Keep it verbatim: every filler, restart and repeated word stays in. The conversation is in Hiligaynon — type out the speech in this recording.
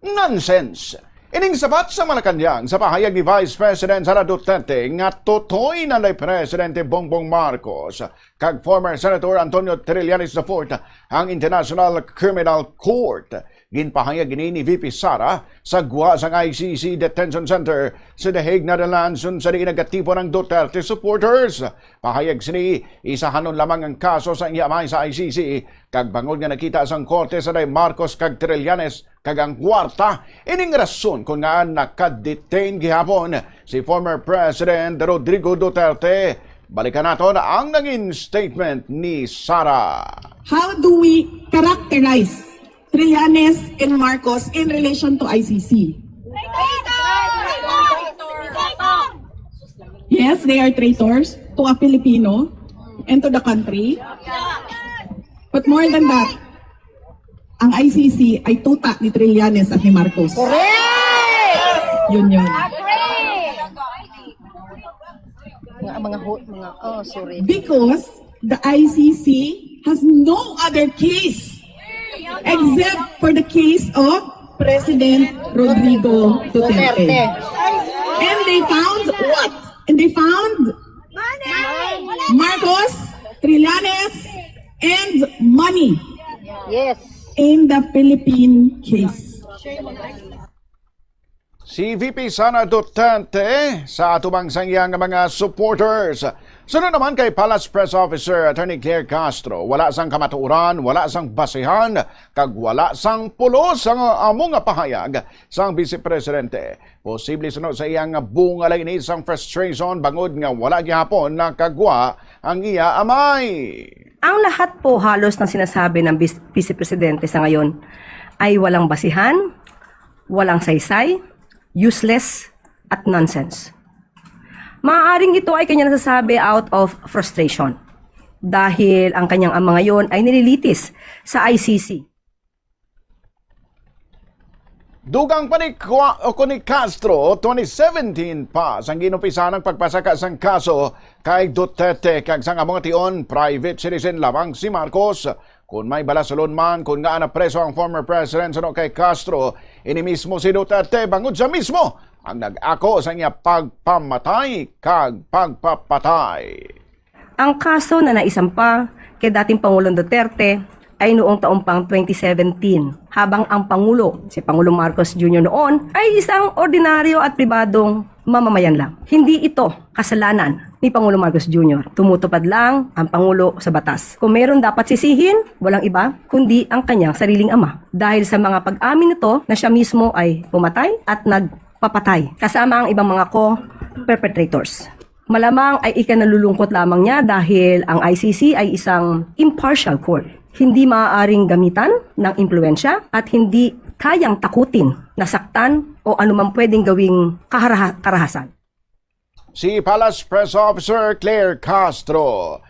Nonsense! Ining sabat sa Malacañang sa pahayag ni Vice President Sara Duterte nga tutoy na lay Presidente Bongbong Marcos kag former Senator Antonio Trillanes the fourth ang International Criminal Court. Ginpahayag ini ni V P Sara sa gwa sang I C C Detention Center sa The Hague, Netherlands, unsa diin nagatipon ang Duterte supporters. Pahayag sini, isahanon lamang ang kaso sa iya amay sa I C C, kag bangod nga nakita sang korte sa day Marcos kag Trillanes kag ang kwarta, ining rason kon ngaa naka-detain gihapon si former President Rodrigo Duterte. Balikan naton ang nangin statement ni Sara. How do we characterize Trillanes and Marcos in relation to I C C? Yes, they are traitors to a Filipino and to the country. But more than that, ang I C C ay tuta ni Trillanes at ni Marcos. Correct! Yun yun. Mga, mga, ho- mga, oh, sorry. Because the I C C has no other case except for the case of President Rodrigo Duterte. Duterte. And they found what? And they found Marcos, Trillanes, and money Yes. in the Philippine case. Si V P Sara Duterte sa atubang sang iyang mga supporters. Sunod naman kay Palace Press Officer Attorney Claire Castro, wala sang kamatuoran, wala sang basihan, kag wala sang pulos ang amo nga pahayag sang Vice Presidente. Posible suno sa iyang bunga lang ini sang frustration bangod nga wala gihapon nakagwa ang iya amay. Ang lahat po halos ng sinasabi ng Bis- Vice Presidente sa ngayon ay walang basihan, walang saysay, useless, at nonsense. Maaaring ito ay kanya nasasabi out of frustration dahil ang kanyang ama ngayon ay nililitis sa I C C. Dugang pa ni, Qua- o ni Castro, twenty seventeen pa sang ginumpisahan ang pagpasaka sang kaso kay Duterte kag sang amo nga tion private citizen lamang si Marcos. Kun may balasulon man kun ngaa napreso ang former president suno kay Castro, ini mismo si Duterte bangod siya mismo ang nag-ako sa iya pagpamatay kag pagpapatay. Ang kaso na naisampa kay dating Pangulong Duterte ay noong taon pang twenty seventeen, habang ang Pangulo, si Pangulong Marcos Junior noon, ay isang ordinaryo at pribadong mamamayan lang. Hindi ito kasalanan ni Pangulong Marcos Junior. Tumutupad lang ang Pangulo sa batas. Kung meron dapat sisihin, walang iba kundi ang kanyang sariling ama. Dahil sa mga pag-amin nito na siya mismo ay pumatay at nagpapatay, kasama ang ibang mga co-perpetrators. Malamang ay ikanalulungkot lamang niya dahil ang I C C ay isang impartial court. Hindi maaaring gamitan ng impluwensya at hindi kayang takutin, nasaktan o anumang pwedeng gawing kaharaha- karahasan. Si Palace Press Officer Claire Castro.